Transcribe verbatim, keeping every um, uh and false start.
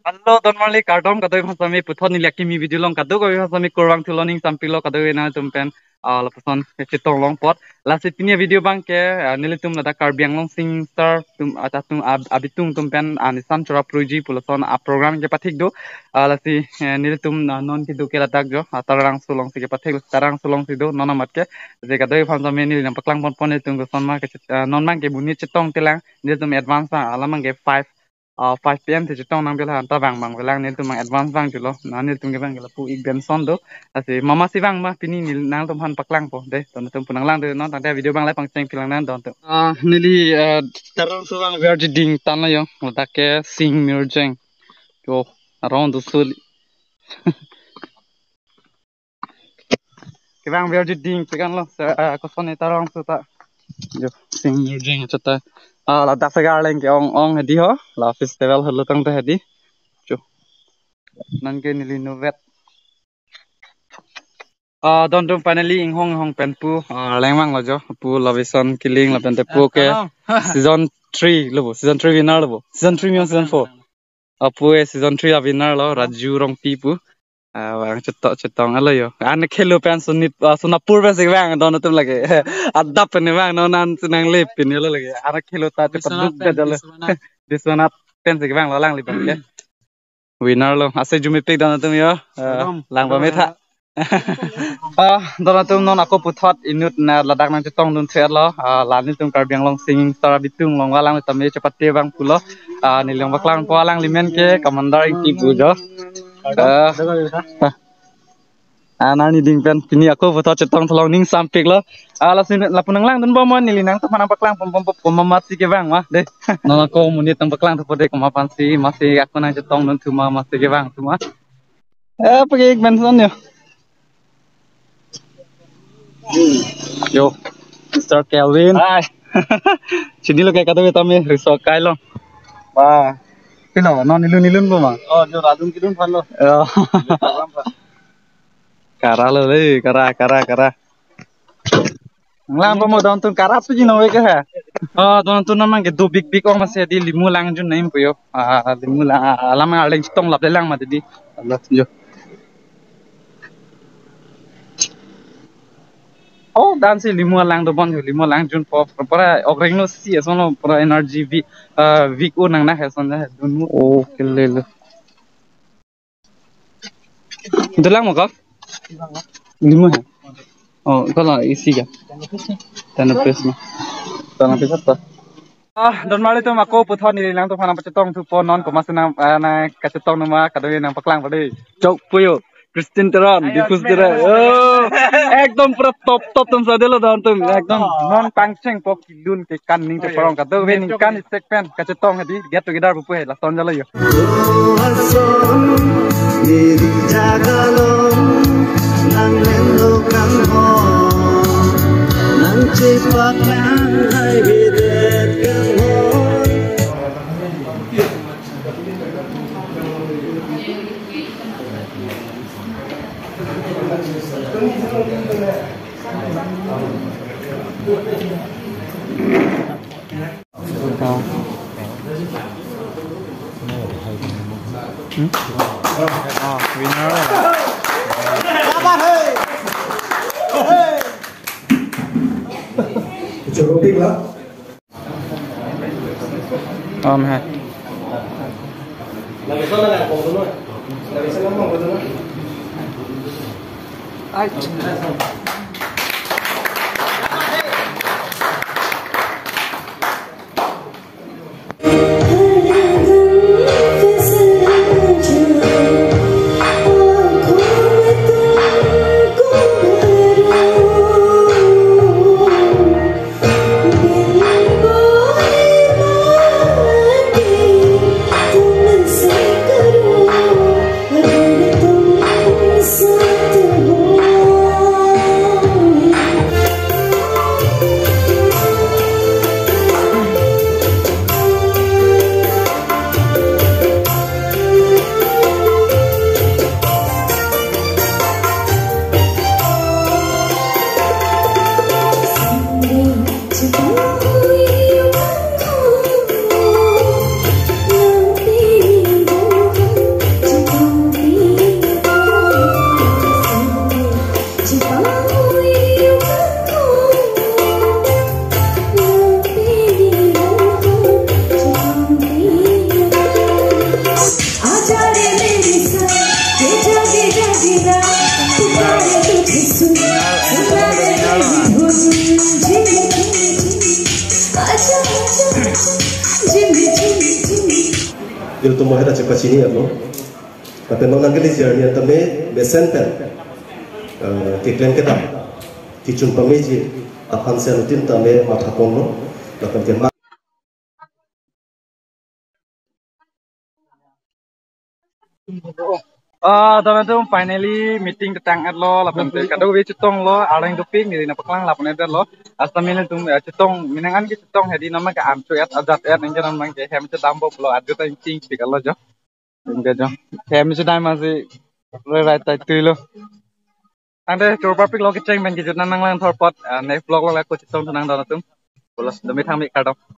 Hello, don marli kardom kadokave aphan sami, puthot neli akimi video along kadokave aphan sami kurvangthu lo, ning sampik lo kadokave nangtum pen, ah, lapuson kachetong long apot. Lasi pini video abang ke, ah, nelitum ladak Karbi Anglong Sing Star atum, ah, atum ab-, abitung atum pen, ah, Nisan Chora Puruji pu lason, ah, program kepathik do. Ah, lasi, eh, nelitum, ah, non kedo ke ladak jo, ah, Tararangso alongsi kepathik, Tararangso alongsi do, non amat ke. Lasi kadokave aphan sami neli nangpaklang ponpon nelitum koson ma kachet-, ah, non abang ke monit chetong telang, nelitum advance abang, alam abang ke five, ah, five P M si chetong nangpela anta abang abang velang, nelitum abang advance abang chulo. Na nelitum ke abang ke lapu ik Benson do. Lasi mama si abang ma pini neli nangtum aphan paklangpo. De, don atum pu nanglang de, non tangte video abang lai pangcheng pilang nang don atum. Ah, neli, ah, Tararangso abang verji ding tan lo yo. Ladak ke Sing Mirjeng. Jo, arong do suli. Kevang verji ding pekan lo, se, ah, koson ni Tararangso ta. Jo, Sing Mirjeng chota. Ah, ladak se Arleng ke-ong ong hedi ho, la festival helo tangte hedi. Jo. Non ke neli nuvet. Ah, don atum finally inghong inghong pen pu, ah, Arleng vanglo jo, pu Lovison Killing lapen te pu ke season three lo bo, season three winner lo bo, season three mi season four. Apu e season three a winner lo, Raju Rongpi pu. Ah, vang chetok chetong alo yo. An khelo pen Sonit, ah, Sonapur pen si vang don atum lake. Adap pen vang non an si nangle pin lo lake. An khelo ta chepaduk da dalo. Biswanath. Biswanath pen si vang lo alangli abang ke. Winner lo. Ase jumipik don atum yo. Ah, lang ba metha. Ah, don atum non ako puthot inut na ladak nangchetong dun ther lo. Ah, la nelitum Karbi Anglong Sing Star abitung along alang tame chepate abang pulo. Ah, neli nangpaklangpo, alangli amen ke Commander Ingti pu jo. Ah, ah, nani ding pen pini ako puthot chetong thalong ning sampik lo. Ah, lasi lapu nanglang dunbom mo, neli nangtum aphan nangpaklang pom pom pom pom masi kevang ma de. Non ako monit nangpaklang thupo de, komat aphan si masi ako nangchetong dun thu ma, masi kevang thu ma. Eh, pagi ik Benson yo. Yo, Mister Kelvin. Hai. Chinilo ke kadokave tame riso kai lo. Ba. Pilo, non nilun nilun po ma? Oh, jo radun kidun aphan lo. Oh. Kara lo le, kara, kara, kara. Lang po mo don atum, kara tu jino we ke ha. Oh, don atum namang ke do big big ong masi di limu lang jun naim puyo. Ah, limu lang, ah, alam Arleng chetong lap le lang ma di. Alo, jo. Oh, dan si limu lang do bon, limu lang jun po. Pura ogreng lo si ason lo, pura energy weak, ah, weak o nang na ason na dunu. Oh, kele lo. Dolang mo ko? Limu hai. Oh, ko la isi ka? Tano pes ma. Tano pes apa? Ah, don marli atum, ako puthot neli nangtum aphan nangpachetong thupo, non komat si nang, ah, nangkachetong nama kadokave nangpaklangpo de. Chok puyo. Christian Teron, Dipus Teron. Oh, ekdom pura top top atum sa delo don atum. Ekdom non pangchengpo, kedun kekan ning keparong kadokave ningkan isi pen kachetong hedi get together pupo he, lason jalo yo. Ason, neli jaga along, nanglemlo kangho, nangchepak nanghaivedet kangho. Hmm? Ah, winner. Choro pik la. Om hai. Ilitum ahem ta chepachini alo. Lapen non nangkeleji arni tame mesen pen, eh, keklem kedam, kechun pameji aphan si ilitum tame matha ponlo. Lapen ke ma- Ah, teman-teman, finally meeting tetang-etlo, lapen te kadokave chetonglo, areng dopik, neli nangpaklang lapen-et lo. Hasta mene tum, eh, chetong, menang an ke chetong hedi nama ke amchu-et, ajat-et, ningke nama ke hem chedampo pulo, adu ta ingting pik alo jo. Ningke jo. Hem chedam masi, rai rai tai tuilo. Ante churpapiklo kecheng pen kejut nang nanglang thor apot, ah, next vlog along lako chetong thanang don atum. Pulos dumi thang mi kardom.